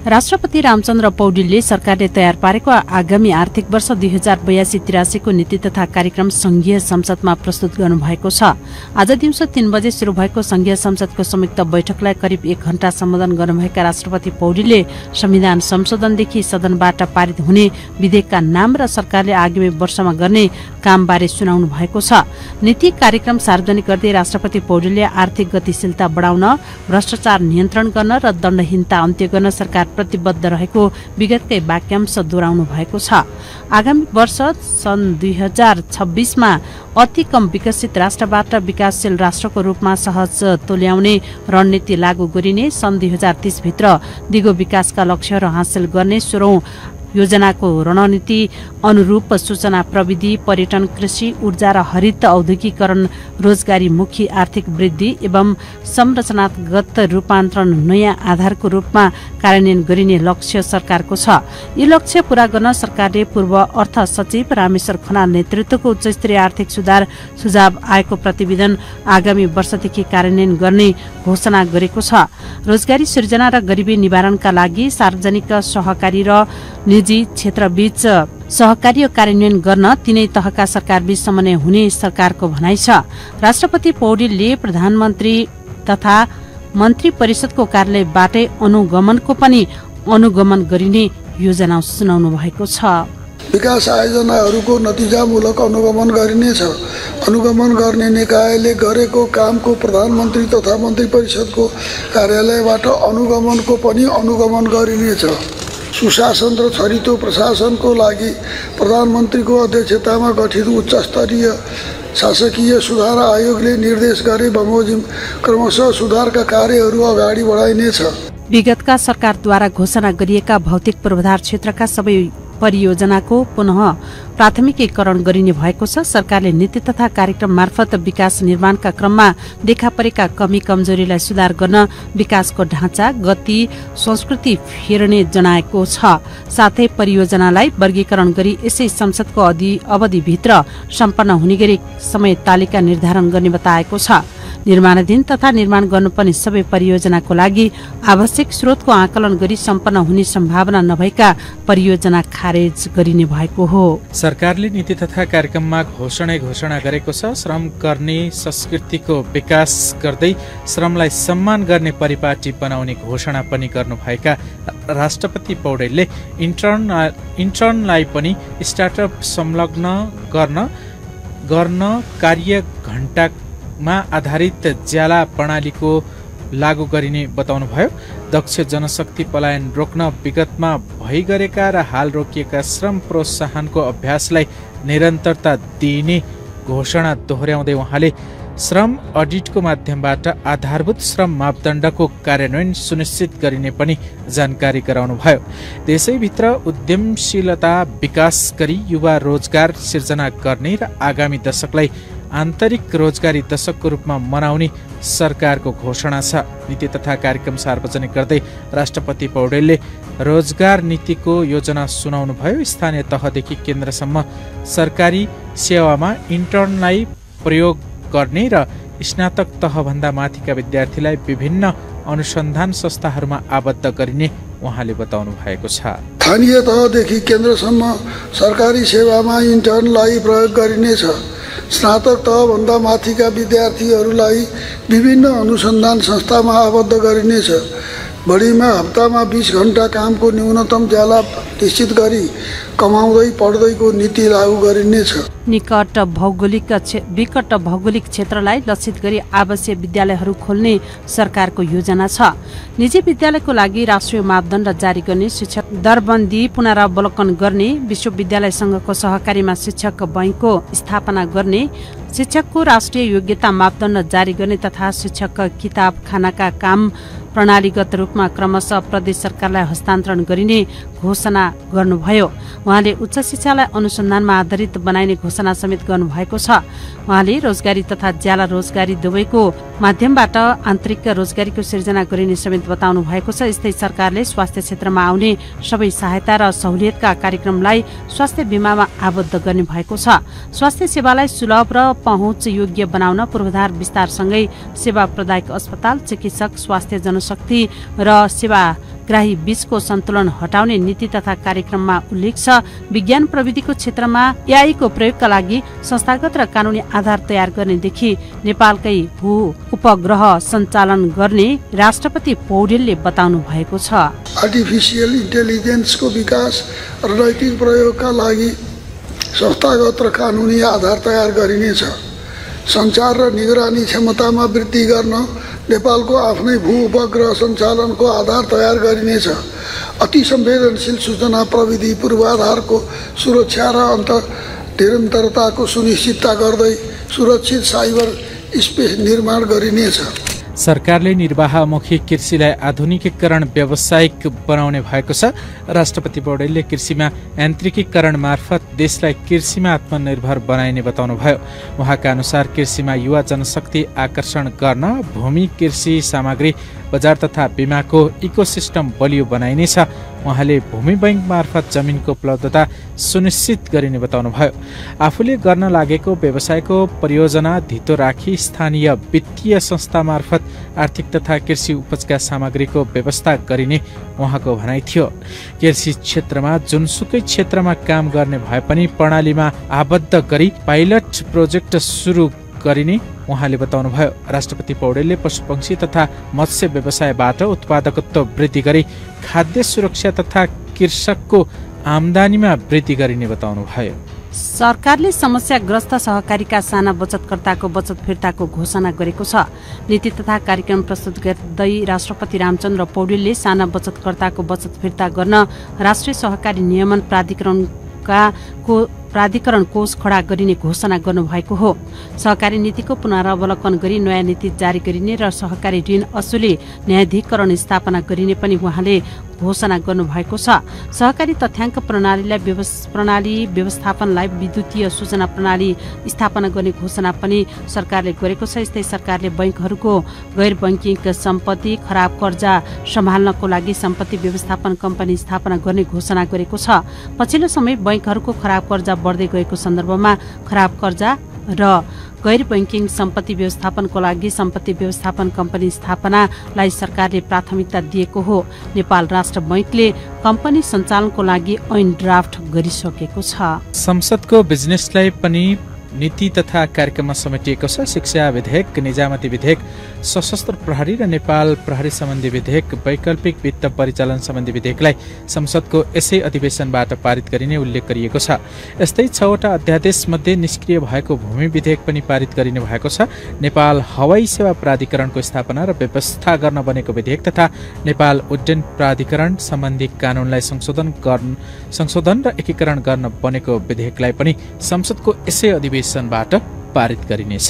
राष्ट्रपति रामचन्द्र पौडेलले सरकारले तयार पारेको आगामी आर्थिक वर्ष 2082-83 को नीति तथा कार्यक्रम संघीय संसदमा प्रस्तुत गर्नुभएको छ। आज दिउँसो 3 बजे शुरू भएको संघीय संसदको संयुक्त बैठकलाई करिब 1 घण्टा सम्बोधन गर्नुभएका राष्ट्रपति पौडेलले संविधान संशोधनदेखि सदनबाट पारित हुने विधेयकका नाम र सरकारले आगामी वर्षमा गर्ने कामबारे सुनाउनु भएको छ। नीति कार्यक्रम सार्वजनिक गर्दै राष्ट्रपति पौडेलले आर्थिक गतिशीलता बढाउन, भ्रष्टाचार नियन्त्रण गर्न र दण्डहीनता अन्त्य गर्न सरकार प्रतिबद्ध रहेको विगतकै वाक्यांश दोहोऱ्याउनु भएको छ। आगामी वर्ष सन् 2026 मा अति कम विकसित राष्ट्रबाट विकासशील राष्ट्रको रूपमा सहज तुल्याउने रणनीति लागू गरिने, सन् 2030 भित्र दिगो विकासका लक्ष्यहरू हासिल गर्ने 16औं योजनाको रणनीति अनुरूप सूचना प्रविधि, पर्यटन, कृषि, ऊर्जा र हरित औद्योगिकरण, रोजगारीमुखी आर्थिक वृद्धि एवं संरचनागत रूपान्तरण नयाँ आधारको रूपमा कार्यान्वयन गरिने लक्ष्य सरकारको छ। यी लक्ष्य पूरा गर्न सरकारले पूर्व अर्थ सचिव रामेश्वर खनाल नेतृत्वको उच्चस्तरीय आर्थिक सुधार सुझाव आएको प्रतिवेदन आगामी वर्षदेखि कार्यान्वयन गर्ने घोषणा गरेको छ। रोजगारी सृजना र गरिबी निवारणका लागि सार्वजनिक, सहकारी र निजी क्षेत्रबीच सहकार्य कार्यान्वयन गर्न तीनै तहका सरकारबीच समन्वय हुने सरकारको भनाइ छ। राष्ट्रपति पौडेलले प्रधानमन्त्री तथा मन्त्री परिषदको कार्यालयबाटै अनुगमनको पनि अनुगमन गरिने योजना सुनाउनु भएको छ। विकास आयोजनाहरूको नतिजामूलक अनुगमन गरिनेछ। अनुगमन गर्ने निकायले गरेको कामको प्रधानमन्त्री तथा मन्त्री परिषदको कार्यालयबाट अनुगमनको पनि अनुगमन गरिनेछ। सुशासन र छरितो प्रशासनको लागि प्रधानमन्त्रीको अध्यक्षतामा गठित उच्चस्तरीय शासकीय सुधार आयोगले निर्देश गरे बमोजिम क्रमशः सुधारका कार्यहरू अगाडि बढाइनेछ। विगतका सरकारद्वारा घोषणा गरिएका भौतिक पूर्वाधार क्षेत्रका सबै परियोजनाको पुनः प्राथमिकीकरण गरिने भएको छ। सरकारले नीति तथा कार्यक्रम मार्फत विकास निर्माणका क्रममा देखा परेका कमी कमजोरीलाई सुधार गर्न विकासको ढाँचा, गति, संस्कृति फेर्ने जनाएको छ। साथै परियोजनालाई वर्गीकरण गरी यसै संसदको अवधिभित्र सम्पन्न हुने गरी समय तालिका निर्धारण गर्ने बताएको छ। निर्माणाधीन तथा निर्माण गर्नुपर्ने सबै परियोजनाको लागि आवश्यक स्रोतको आकलन गरी सम्पन्न हुने सम्भावना नभएका परियोजना खारेज गरिने भएको हो। सरकारले नीति तथा कार्यक्रममा घोषणा गरेको छ। श्रम गर्ने संस्कृतिको विकास गर्दै श्रमलाई सम्मान गर्ने परिपाटी बनाउने घोषणा पनि गर्नुभएका राष्ट्रपति पौडेलले इन्टर्नलाई पनि स्टार्टअप संलग्न गर्न कार्य घण्टामा आधारित ज्याला प्रणालीको लागू गरिने बताउनुभयो। दक्ष जनशक्ति पलायन रोक्न विगतमा भइगरेका र हाल रोकिएका श्रम प्रोत्साहनको अभ्यासलाई निरन्तरता दिइने घोषणा दोहोर्याउँदै उहाँले श्रम अडिटको माध्यमबाट आधारभूत श्रम मापदण्डको कार्यान्वयन सुनिश्चित गरिने पनि जानकारी गराउनुभयो। देशैभित्र उद्यमशीलता विकास गरी युवा रोजगार सिर्जना गर्ने र आगामी दशकलाई आन्तरिक रोजगारी दशकको रूपमा मनाउने सरकारको घोषणा छ। नीति तथा कार्यक्रम सार्वजनिक गर्दै राष्ट्रपति पौडेलले रोजगार नीतिको योजना सुनाउनुभयो। स्थानीय तहदेखि केन्द्रसम्म सरकारी सेवामा इन्टर्नलाई प्रयोग गर्ने र स्नातक तहभन्दा माथिका विद्यार्थीलाई विभिन्न अनुसन्धान संस्थाहरूमा आबद्ध गरिने उहाँले बताउनु भएको छ। स्थानीय तहदेखि केन्द्रसम्म सरकारी सेवामा इन्टर्नलाई प्रयोग गरिनेछ। स्नातक तहभन्दा माथिका विद्यार्थीहरूलाई विभिन्न अनुसन्धान संस्थामा आबद्ध गरिनेछ। बढीमा हप्तामा 20 घण्टा कामको न्यूनतम ज्याला निश्चित गरी कमाउँदै पढ्दैको नीति लागू गरिनेछ। विकट भौगोलिक क्षेत्रलाई लक्षित गरी आवासीय विद्यालयहरू खोल्ने सरकारको योजना छ। निजी विद्यालयको लागि राष्ट्रिय मापदण्ड जारी गर्ने, शिक्षक दरबन्दी पुनरावलोकन गर्ने, विश्वविद्यालयसँगको सहकारीमा शिक्षक बैंकको स्थापना गर्ने, शिक्षकको राष्ट्रिय योग्यता मापदण्ड जारी गर्ने तथा शिक्षक किताबखानाका काम प्रणालीगत रूपमा क्रमशः प्रदेश सरकारलाई हस्तान्तरण गरिने घोषणा गर्नुभयो। उहाँले उच्च शिक्षालाई अनुसन्धानमा आधारित बनाइने घोषणा समेत गर्नुभएको छ। उहाँले रोजगारी तथा ज्याला रोजगारी दुवैको माध्यमबाट आन्तरिक रोजगारीको सिर्जना गरिने समेत बताउनु भएको छ। यस्तै सरकारले स्वास्थ्य क्षेत्रमा आउने सबै सहायता र सहुलियतका कार्यक्रमलाई स्वास्थ्य बीमामा आबद्ध गर्ने भएको छ। स्वास्थ्य सेवालाई सुलभ र पहुँच योग्य बनाउन पूर्वाधार विस्तारसँगै सेवा प्रदायक अस्पताल, चिकित्सक, स्वास्थ्य जनशक्ति र सेवा ग्राही बीचको सन्तुलन हटाउने नीति तथा कार्यक्रममा उल्लेख छ। विज्ञान प्रविधिको क्षेत्रमा एआई को प्रयोगका लागि संस्थागत र कानूनी आधार तयार गर्नेदेखि नेपालकै भू उपग्रह सञ्चालन गर्ने राष्ट्रपति पौडेलले बताउनु भएको छ। आर्टिफिसियल इन्टेलिजेन्सको विकास र नैतिक प्रयोगका लागि संस्थागत र कानूनी आधार तयार गरिनेछ। सञ्चार र निगरानी क्षमतामा वृद्धि गर्न नेपालको आफ्नै भू उपग्रह सञ्चालनको आधार तयार गरिनेछ। अति संवेदनशील सूचना प्रविधि पूर्वाधारको सुरक्षा र निरन्तरताको सुनिश्चितता गर्दै सुरक्षित साइबर स्पेस निर्माण गरिनेछ। सरकारले निर्वाहमुखी कृषिलाई आधुनिकीकरण व्यावसायिक बनाउने भएको छ। राष्ट्रपति पौडेलले कृषिमा यान्त्रिकीकरण मार्फत देशलाई कृषिमा आत्मनिर्भर बनाइने बताउनुभयो। उहाँका अनुसार कृषिमा युवा जनशक्ति आकर्षण गर्न भूमि कृषि सामग्री बजार तथा बीमाको इकोसिस्टम बलियो बनाइनेछ। उहाँले भूमि बैंक मार्फत जमिनको उपलब्धता सुनिश्चित गरिने बताउनुभयो। आफूले गर्न लागेको व्यवसायको परियोजना धितो राखी स्थानीय वित्तीय संस्था मार्फत आर्थिक तथा कृषि उपजका सामग्रीको व्यवस्था गरिने उहाँको भनाइ थियो। कृषि क्षेत्रमा जुनसुकै क्षेत्रमा काम गर्ने भए पनि प्रणालीमा आबद्ध गरी पाइलट प्रोजेक्ट सुरु गरिने उहाँले बताउनुभयो। राष्ट्रपति पौडेलले पशुपक्षी तथा मत्स्य व्यवसायबाट उत्पादकत्व वृद्धि गरी खाद्य सुरक्षा तथा कृषकको आमदानीमा वृद्धि गरिने बताउनुभयो। सरकारले समस्याग्रस्त सहकारीका साना बचतकर्ताको बचत फिर्ताको घोषणा गरेको छ। नीति तथा कार्यक्रम प्रस्तुत गर्दै राष्ट्रपति रामचन्द्र पौडेलले साना बचतकर्ताको बचत फिर्ता गर्न राष्ट्रिय सहकारी नियमन प्राधिकरण कोष खडा गरिने घोषणा गर्नुभएको हो। सहकारी नीतिको पुनरावलोकन गरी नयाँ नीति जारी गरिने र सहकारी ऋण असुली न्यायाधिकरण स्थापना गरिने पनि उहाँले घोषणा गर्नुभएको छ। सहकारी तथ्याङ्क प्रणाली व्यवस्थापनलाई विद्युतीय सूचना प्रणाली स्थापना गर्ने घोषणा पनि सरकारले गरेको छ। यस्तै सरकारले बैंकहरूको गैर बैंकिङ सम्पत्ति खराब कर्जा सम्हाल्नको लागि सम्पत्ति व्यवस्थापन कम्पनी स्थापना गर्ने घोषणा गरेको छ। पछिल्लो समय बैंकहरूको खराब कर्जा बढ्दै गएको सन्दर्भमा खराब कर्जा र गैर बैंकिङ सम्पत्ति व्यवस्थापनको लागि सम्पत्ति व्यवस्थापन कम्पनी स्थापनालाई सरकारले प्राथमिकता दिएको हो। नेपाल राष्ट्र बैंकले कम्पनी सञ्चालनको लागि ऐन ड्राफ्ट गरिसकेको छ। संसदको बिजनेसलाई पनि नीति तथा कार्यक्रममा समेटिएको छ। शिक्षा विधेयक, निजामती विधेयक, सशस्त्र प्रहरी र नेपाल प्रहरी सम्बन्धी विधेयक, वैकल्पिक वित्त परिचालन सम्बन्धी विधेयकलाई संसदको यसै अधिवेशनबाट पारित गरिने उल्लेख गरिएको छ। यस्तै 6वटा अध्यादेश मध्ये निष्क्रिय भएको भूमि विधेयक पनि पारित गरिने भएको छ। नेपाल हवाई सेवा प्राधिकरणको स्थापना र व्यवस्था गर्न बनेको विधेयक तथा नेपाल उड्डयन प्राधिकरण सम्बन्धी कानूनलाई संशोधन र एकीकरण गर्न बनेको विधेयकलाई पनि संसदको यसै अधिवेशनबाट पारित गरिनेछ।